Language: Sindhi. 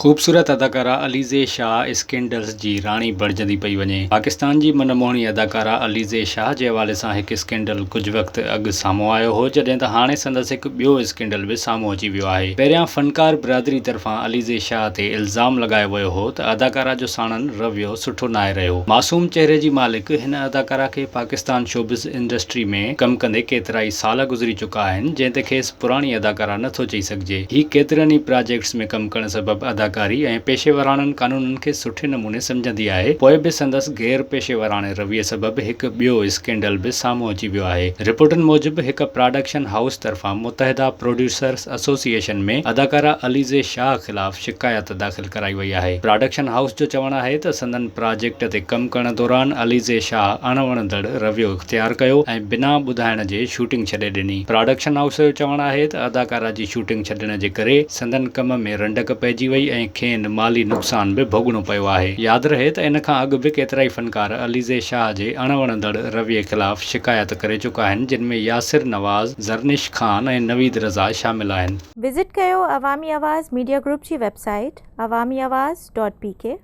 خوبصورت اداڪارا عليزي شاهه اسڪينڊلز جي راڻي بڻجندي پئي وڃي. پاڪستان جي من موهڻي اداڪارا عليزي شاهه جي حوالي سان هڪ اسڪينڊل ڪجهه وقت اڳ سامهون آيو هو جڏهن ته هاڻي سندس هڪ ٻيو اسڪينڊل به سامهون اچي ويو آهي. پهريان فنڪار برادري طرفان عليزي شاهه تي الزام لڳايو ويو هو ته اداڪارا جو ساڻن رويو سٺو ناهي رهيو. معصوم چهري جي مالڪ هن اداڪارا کي پاڪستان شوبز انڊسٽري ۾ ڪم ڪندي ڪيترائي سال گذري چڪا آهن جنهن تي کيس پراڻي اداڪارا نٿو چئي سگهجي. هي ڪيترن ئي پراجيڪٽس ۾ ڪم ڪرڻ سبب اداڪاري ۽ پيشيوراڻن قانونن کي سٺي نموني سمجهندي آهي، پوء به سندس غير پيشيوراڻي رويي سبب هڪ ٻيو اسڪينڊل به سامهون اچي ويو آهي. رپورٽن موجب هڪ پراڊڪشن هائوس طرفان متحده پروڊيوسرز ايسوسيئيشن ۾ اداڪارا عليزي شاهه خلاف شڪايت داخل ڪرائي وئي آهي. پراڊڪشن هائوس جو چوڻ آهي ته سندن پراجيڪٽ تي ڪم ڪرڻ دوران عليزي شاهه اڻوڻندڙ رويو اختيار ڪيو ۽ بنا ٻڌائڻ جي شوٽنگ ڇڏي ڏني. پراڊڪشن هائوس جو چوڻ آهي ته اداڪارا جي شوٽنگ ڇڏڻ جي ڪري سندن ڪم ۾ رنڊڪ پئجي وئي ۽ کين مالي نقصان به ڀوڳڻو پيو آهي. ياد رهي ته ان کان اڳ به ڪيترائي فنڪار عليزي شاهه جي اڻوڻندڙ رويي خلاف شڪايت ڪري چڪا آهن جن ۾ ياسر نواز، زرنش خان ۽ نويد رضا شامل آهن. وزٽ ڪيو عوامي آواز ميڊيا گروپ جي website Awami Awaz dot P K.